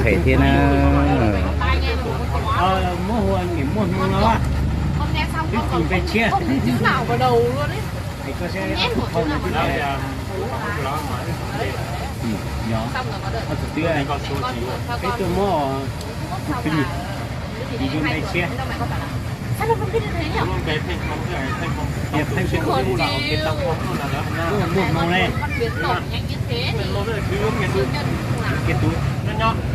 Phem thiab na. Muab hua niam muaj hmoo no, twb tsis npe tshiab. Peb tuaj muab, peb yuav npe tshiab. Muaj hmoo ne. Kev tub, kev tub.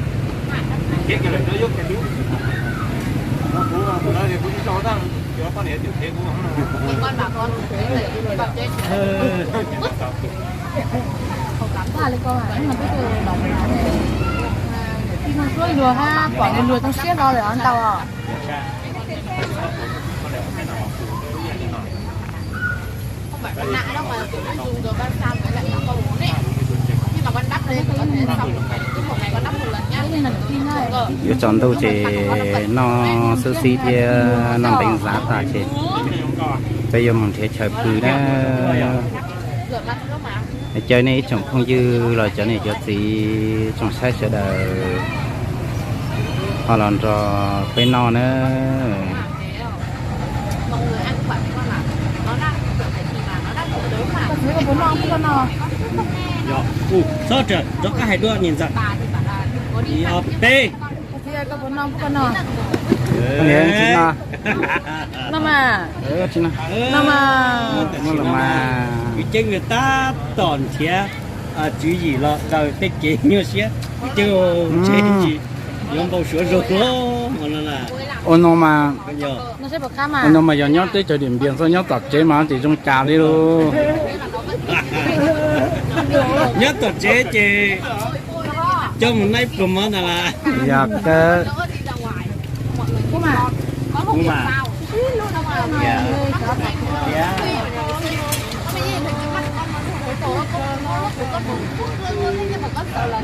Suab luag hab pom nws luag tsob siab no lawm ntau os. Yuav tsaus ntuj ces noj xwb xib thiab noj nteev xav tas ces peb yuav mus nrhiav chaw pw na. Caw nej ib tsoom phooj ywg los cov niam cov txiv tsoom saib sawv daws ho los nrog peb noj na. Txhob rov qab hais dua niam ntxawm. Ib ob peb. Noj mas. Noj mas. Kwv Ceeb tab tom nrhiav tswv yim los daws tej kev nyuaj siab. Kwv Ceeb, tsis yuav npau suav zoo. Ua no mas, ua no mas yog nyob teb chaws Diam Npias xwb, nyob tom tsev mas tsis zoo cas li lauj. Nyob tom tsev ces coj mus naib pluag mov ntag las. Yog kawg.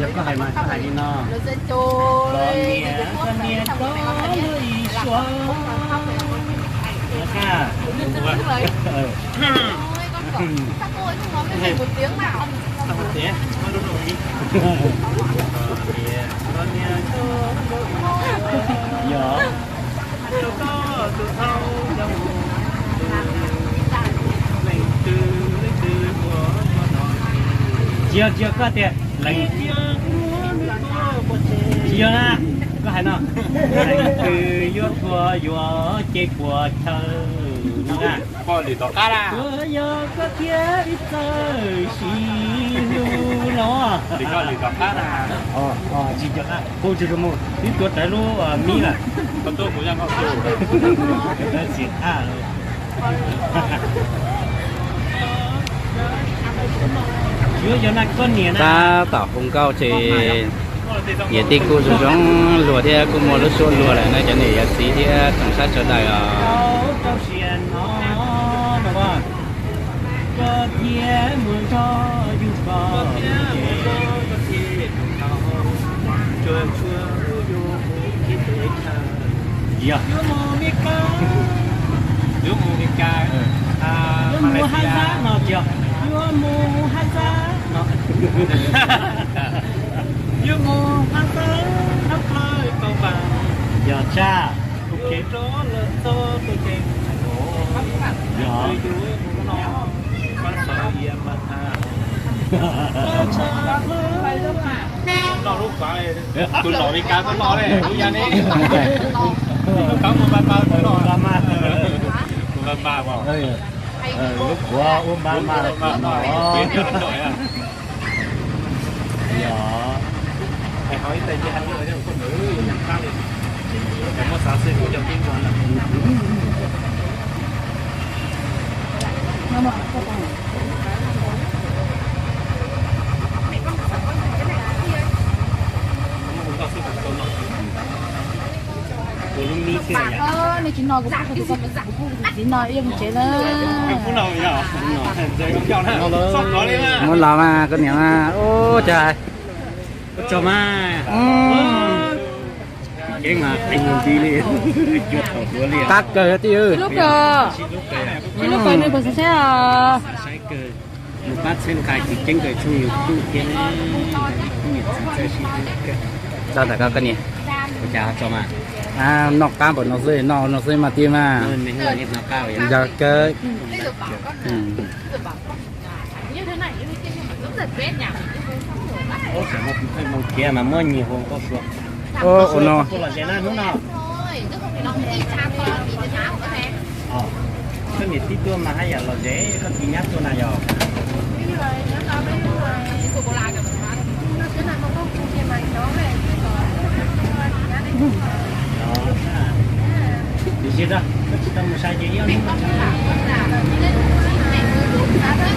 Yog koj hais mas koj hais li no. Koj niam, koj niam, koj lub ib suab. Yog. Tsis yog, tsis yog koj tias leej, tsis yog na, koj hais no, leej twg yuav thuam yuav ces puas chaw no na. Yog koj thiab ib txawj sib hlub los. Tsis yog, qub tsis mus, twb tuav rawv lub mib lawm. Tab tom hu nkauj ces yawm tij kuj zoo zoo luag thiab kuj muaj lub suab luag lawm na cov niam yawm txiv thiab tsoom saib sawv daws os. Yog, yuav mus Meskas, yuav mus Meskas, yuav mus Haj Zab no, yog, yuav mus Haj Zab no, yuav mus Haj Zab thab plawg tau npas, yog tshaj, ok. Yog. Noj lub kav, tus nom li kav tuaj noj ne, lub ya ne, lub kav mus npaj npaj tuaj noj, mus npaj npaj os. Lub kuav ua npaj npaj no. Yog. Muab xav xwb kuv cov tib nkaug lawm. Nej tsis noj kuv pub kuv tus txiv noj ib mus tsev na. Muab los mas koj niam mas, ub, cas. Tso mas. Qab kawg tij. Lub kawg, lub kawg nws puas saib os. Mus pab txhawb nqa Kwv Ceeb nkawd tshooj YouTube thiab, niam txiv txawj sib hlub kawg. Tau ntawm koj koj niam. Noj qab npaum no xwb, noj no xwb mas tiag mas. Yog kawg. Ua no. Koj niam tib tuaj mas haj yam lom zem, koj txiv nyab tuaj na yog.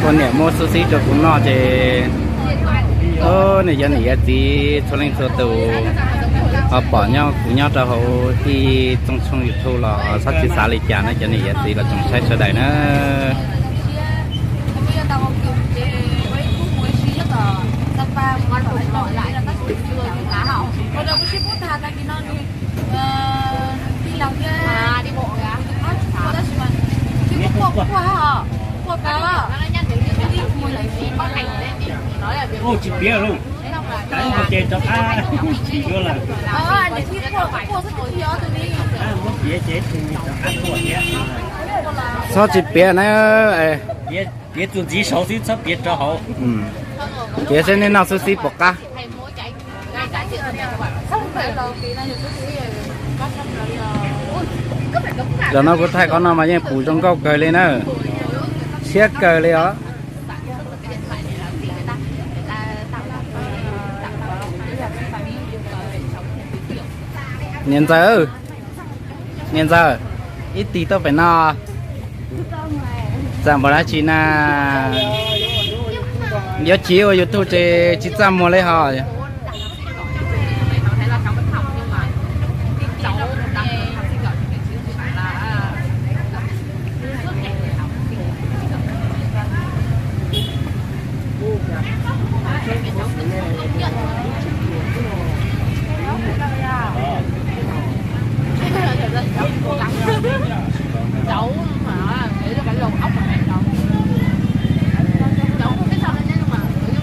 Ua niam muab xub xib rau kuv noj ces, niam yog niam yog txiv txhua leej txhua tus ho pom nyob kuv nyob rau hauv ib tsoom tshooj YouTube los txhob tsis xav li cas na cov niam yog txiv los tsoom saib sawv daws na. Ua tsis piav lauj, ces rov qab yuav lawm. Muab piav ces rov qab tuaj thiab. Txhob tsis piav na. Piav txuas ntxiv saud xwb txhob piav rau hauv. Piav seb nej noj xub xib puas qab. Zaum no kuv thaij qhov no mas yeej pum zoo nkauj kawg li na. Siab kawg li os. Niam ntxawm, niam ntxawm, ib tig tuaj pem no. Txawm npaum dab tsi na, yuav tsis ua YouTube ces tsis txaj muag li hos.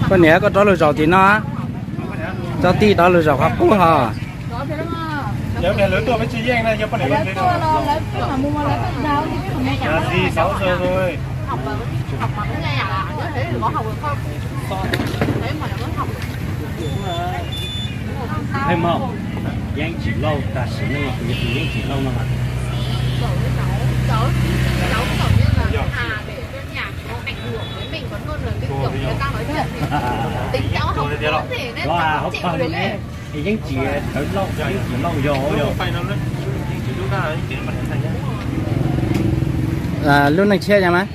Koj niam, koj rov lug zaum tim no, tso tij rov lug zaum qhov qub hos. Yeej tsis lauj, tam sim no kuv yeej tsis lauj no. Hauv paug ne, es yeej tsis thawv lauj, yeej tsis lauj yog. Lub neej tshiab yog mas.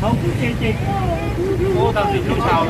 Thaum kuv ces ces, tab sis lub tau